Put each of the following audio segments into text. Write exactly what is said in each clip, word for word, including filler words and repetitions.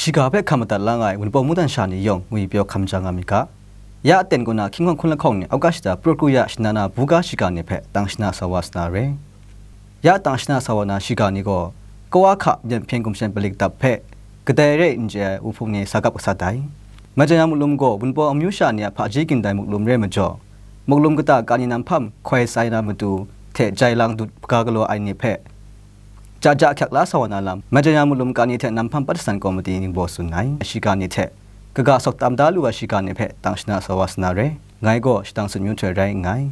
Shiga hpe hkam madat la nga ai Wunpawng mungdan sha ni yawng ngwipyaw hkam ja nga myit ga. Ya aten kaw na hkying hkawng hkun lahkawng ni August shata Praw Kru Ya shana na buga shiga ni hpe tang shana sa wa sa na re. Ya tang shana sa wa na shiga ni gaw, Kawa hka Myen Hpyen Gumshen Palik Dap hpe kadai re n chye ai wuhpung ni sa gap gasat ai. Majan Yang Muklum gaw Wunpawng amyu sha ni a hpaji gindai muklum re majaw, muklum kata kani nam hpam hkoi sai na matu hte jai lang dut hpaga galaw ai ni hpe, ja ja hkyak la sa wa na lam, Majan Yang Muklum kani hte nam hpam pat shasan kawmiti ningbaw tsun ai. Shiga ni hte kaga sawk tam da lu ai shiga ni hpe tang shana sa wa sa na re. Ngai gaw shadang tsun myu htoi rai nngai.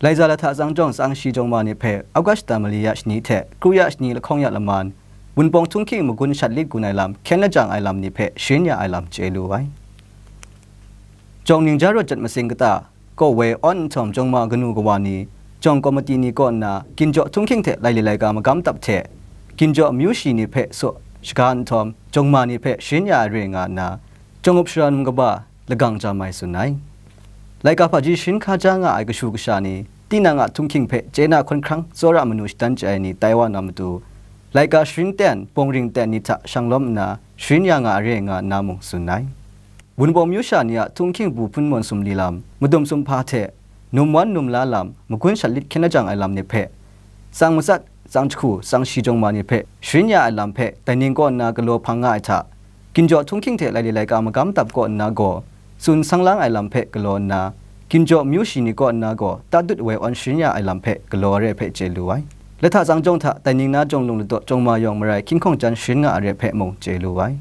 Laiza lahta tsang jawng tsang shi jawng ma ni hpe August shata mali ya shani hte kru ya shani lahkawng ya laman, Wunpawng htunghking magun shat lit gun ai lam, hkyen lajang ai lam ni hpe sharin ya ai lam chye lu ai. Jawng ningja rawt jat masing kata, kaw woi awn nhtawm jawng ma kanu kawa ni, jawng kawmiti ni kaw nna, ginjaw htunghking hte laili laika magam tap hte, ginjaw amyu shi ni hpe saw shaga nhtawm, jawng ma ni hpe sharin ya ai re nga nna, jawng up shara num kaba lagang ja mai tsun ai. Laika hpaji sharin hkaja nga ai kashu kasha ni, tinang a htunghking hpe chye na hkawn hkrang tsawra manu shatan chye ai ni tai wa na matu, laika sharin ten, bawng ring ten ni hta shang lawm nna, sharin ya nga ai re nga nna mung tsun ai. Wunpawng myu sha ni a htunghking bu hpun mawn sumli lam, madum sumhpa hte, num wan num la lam, magun shat lit hkyen lajang ai lam ni hpe, tsang matsat, tsang jahku, tsang shi jawng ma ni hpe, sharin ya ai lam hpe, dai ning kaw nna galaw hpang nga ai hta, ginjaw htunghking hte laili laika magam tap kaw nna gaw, tsun sang lang ai lam hpe galaw nna, ginjaw myu shi ni kaw nna gaw, tatdut woi awn sharin ya ai lam hpe galaw ai re hpe chye lu ai. Lahta tsang jawng hta, dai ning na jawng lung ladaw jawng ma yawng marai hkying hkawng jan sharin nga ai re hpe mung chye lu ai.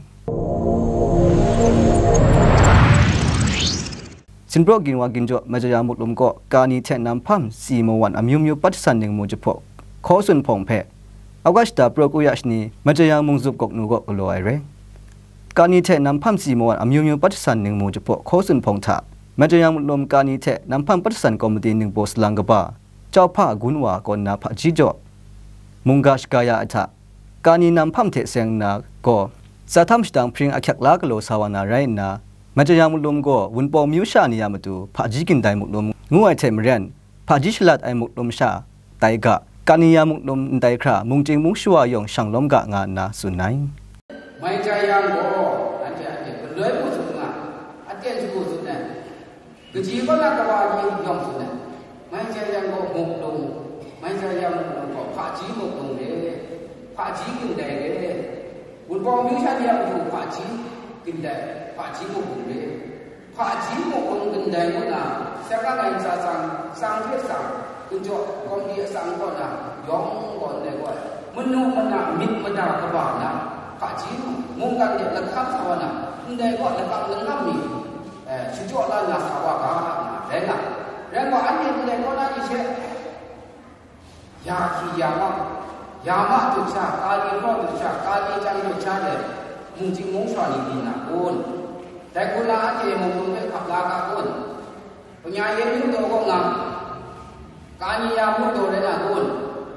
Sinpraw ginwa ginjaw Majaya Muklum kaw kani hte nam hpam tsi mawan amyu myu pat san ningmu jahpaw hkaw tsun hpawng hpe, August shata praw kru ya shani Majaya Mungzup Gawknu kaw galaw ai re. Kani hte nam hpam tsi mawan amyu myu pat san ningmu jahpaw hkaw tsun hpawng hta, Majaya Muklum kani hte nam hpam pat san kawmiti ningbaw salang kaba, Chyau Hpa Gun Wa kaw nna hpaji jaw mungga shaga ya ai hta, kani nam hpam hte seng nna gaw, tsa htam shadang hpring ahkyak la galaw sa wa na rai nna, Majaya Muklum gaw Wunpawng myu sha ni a matu hpaji gindai muklum ngu ai hte maren, hpaji shalat ai muklum sha tai ga, kani ya muklum ndai hkra mungchying mungshawa yawng shang lawm ga nga nna tsun ai. Majaya gaw anhte anhte galoi mu tsun nga, aten shagu tsun ai. Kaji kaw na kawa ni yawng tsun ai. Majaya gaw muklum, Majaya muklum gaw hpaji muklum re, hpaji gindai re. Wunpawng myu sha ni a matu hpaji gindai, hpaji muklum re. Hpaji muklum gindai ngu na, Sengkang Laika tsang, tsang hte tsang, ginjaw kawmti atsang kaw na, yawng gaw ndai gaw, manu mana myit mada kaba na, hpaji mungkan de lahkam sa wa na, ndai gaw lakam langam mi, eh, shachyaw la na sa wa ga, na rai nga. Rai gaw, anhte ndai kaw na ni she, ya hki ya ma, ya ma dut sha, kali raw dut sha, kali chyang dut sha de, mungchying mungshawa ni byin na kun? Dai hku na anhte mungkan hpe hkap la ga kun? Kanya ye myu taw kaw nga, kani ya myu taw rai na kun?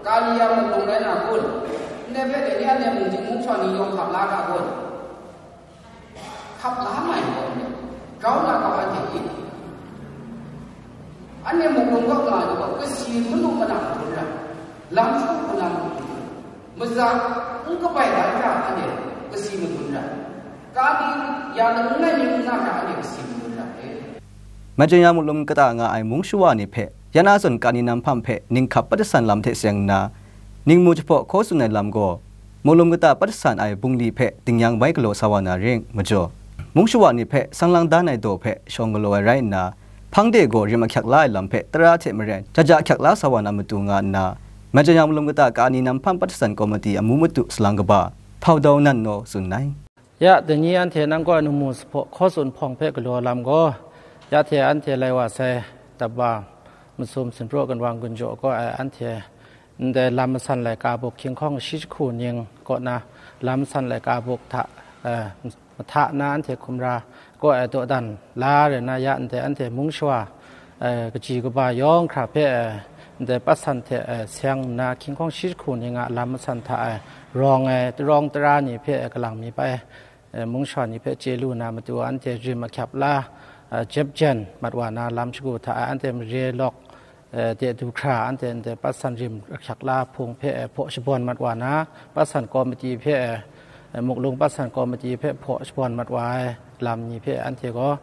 Kani ya mungkan rai na kun? Ndai hpe de ni anhte mungchying mungshawa ni yawng hkap la ga kun? Hkap la mai gaw, grau na kau anhte i? Anhte mungkan kaw nga ai gaw, kasi manu mana madun ra, lam shagu hku na madun ra, maza n kabai dan hta anhte kasi madun ra, kani ya langai mi n nga hta anhte kasi madun ra e. Majaya Muklum kata nga ai mungshawa ni hpe, ya na zawn kani nam hpam hpe ninghkap pat san lam hte seng nna, ningmu jahpaw hkaw tsun ai lam gaw, muklum kata pat san ai bungli hpe dingyang bai galaw sa wa na ring majaw, mungshawa ni hpe sang lang dan ai daw hpe shawng galaw ai rai nna, hpang de gaw rim ahkyak la ai lam hpe tara hte maren, jaja ahkyak la sa wa na matu nga nna, Majaya Muklum kata kani nam hpam pat san kawmiti amu matu salang kaba, Hpau Dau Nan Naw tsun ai. Ya, dai ni anhte nang kaw ai ningmu jahpaw hkaw tsun hpawng hpe galaw lam gaw, ya hte anhte lai wa sai, Daba, Masum, Sinpraw Ginwang Ginjaw kaw ai anhte ndai lam masan laika buk hkying hkawng shi jahku ning kaw na lam masan laika buk hta, eh, mahta na anhte hkumra kaw ai dawdan la re na ya ndai anhte mungshawa, eh, kaji kaba yawng hkra hpe, eh, ndai pat san hte, eh, seng nna hkying hkawng shi jahku ning a lam masan hta, eh, rawng ai, tarawng tara ni hpe, eh, kalang mi bai, eh, mungshawa ni hpe chye lu na matu anhte rim ahkyap la, eh, jep jen mat wa na lam shagu hta, eh, anhte mare lawk, eh, de du hkra, anhte ndai patsan rim ahkyak la hpung hpe, eh, hpaw shabawn mat wa na, patsan kawmiti hpe, eh, muklung patsan kawmiti hpe hpaw shabawn mat wa ai lam ni hpe anhte gaw,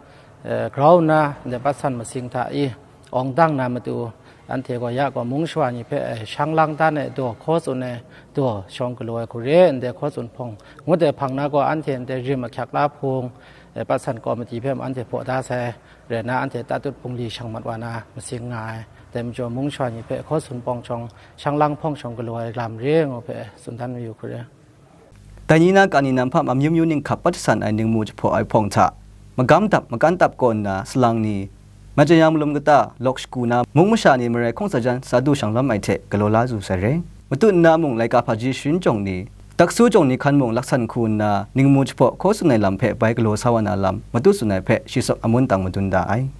eh, grau nna ndai patsan masing hta i awng dang na matu, anhte gaw ya gaw mung shawa ni hpe, eh, shang lang dan ai daw, hkaw tsun ai daw shawng galaw ai hku re, ndai hkaw tsun hpawng ngut ai hpang na gaw, anhte ndai rim ahkyak la hpung, eh, patsan kawmiti hpe mung anhte hpaw da sai. Rai nna, anhte tatut bungli shang mat wa na masing nga ai. Dai majaw, mung shawa ni hpe hkaw tsun hpawng shawng, shang lang hpawng shawng galaw ai lam re ngu hpe tsun dan mayu hku re. Dai ni na ka ni na hpa amyu myu ning hkap pat san ai ningmu jahpaw ai hpawng hta, magam dap, makan dap kaw nna salang ni, Majaya malum kata lawk shagu na mung masha ni marai hkawng tsa jan sa du shang lam ai hte galaw la zu sai re. Matut nna mung laika hpaji sharin jawng ni, daksu jawng ni hkan mung laksan hku nna ningmu jahpaw hkaw tsun ai lam hpe bai galaw sa wa na lam matut tsun ai hpe shi sawk amun tang madun da ai.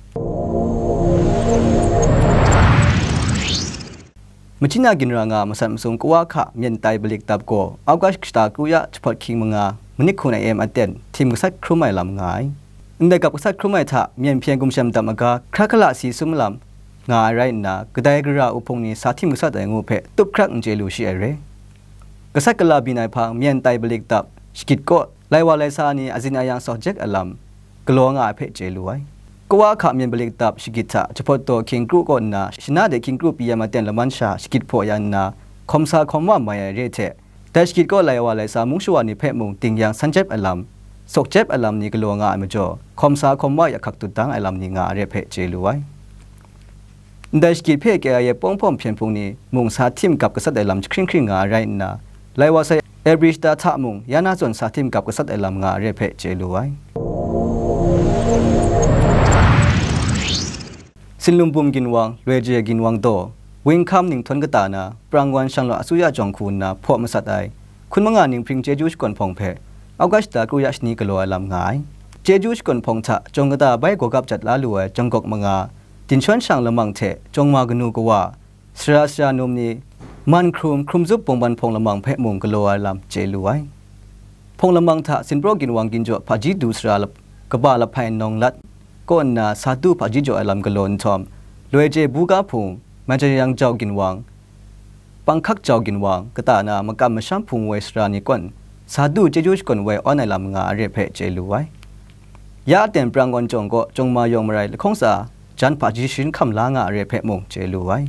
Machina ginra nga masat masum kawa hka myen tai balik dap gaw, August shata kru ya jahpawt hkying manga, manik hkun ai em aten, htim gasat hkrum ai lam nga ai. Ndai gap gasat hkrum ai hta, myen hpyen gumshem dap maga, hkra hkala si sum lam nga ai rai nna, kadai gara uhpung ni sa htim gasat ai ngu hpe tup hkrak n chye lu shi ai re. Gasat gala byin ai hpang, myen tai balik dap, shagit kaw, lai wa lai sa ni azin ayang sawk jek ai lam galaw nga ai hpe chye lu ai. Kawa hka myen balik dap shagit hta jahpawt daw hkying kru kaw nna, shana de hkying kru pyi ai maten laman sha shagit hpaw ya nna, hkawm sa hkawm wa mai ai re hte, dai shagit kaw lai wa lai sa mung shawa ni hpe mung ding yang san jep ai lam, sawk jep ai lam ni galaw nga ai majaw, hkawm sa hkawm wa ya hkak dut dang ai lam ni nga ai re hpe chye lu ai. Ndai shagit hpe kya ya pawng hpawm hpyen hpung ni mung sa htim gap gasat ai lam jahkring hkring nga ai rai nna, lai wa sai April shata hta mung ya na zawn sa htim gap gasat ai lam nga ai re hpe chye lu ai. Sinlum bum ginwang, loi je ginwang daw, winghkam ninghthawn kata na, prang wan shanglawt asuya jawng hku nna hpaw masat ai, hkun manga ninghpring chyeju shakawn hpawng hpe, August shata kru ya shani galaw ai lam nga ai. Chyeju shakawn hpawng hta jawng kata bai gawgap jat la lu ai jangkawk manga, dinshawn shang lamang hte jawng ma kanu kawa, sara sara num ni, man hkrum, hkrum zup bawngban hpawng lamang hpe mung galaw ai lam chye lu ai. Hpawng lamang hta Sinpraw ginwang ginjaw hpaji du sara lap, kaba lahpai nawng lat kaw nna sa du hpaji jaw ai lam galaw nhtawm, loi je buga hpung, Majayang jau ginwang, panghkak jau ginwang, kata na makam masham hpung woi sara ni kawn, sa du chyeju shakawn woi awn ai lam nga ai re hpe chye lu ai. Ya aten prang wan jawng kaw jawng ma yawng marai lahkawng tsa jan hpaji sharin hkam la nga ai re hpe mung chye lu ai.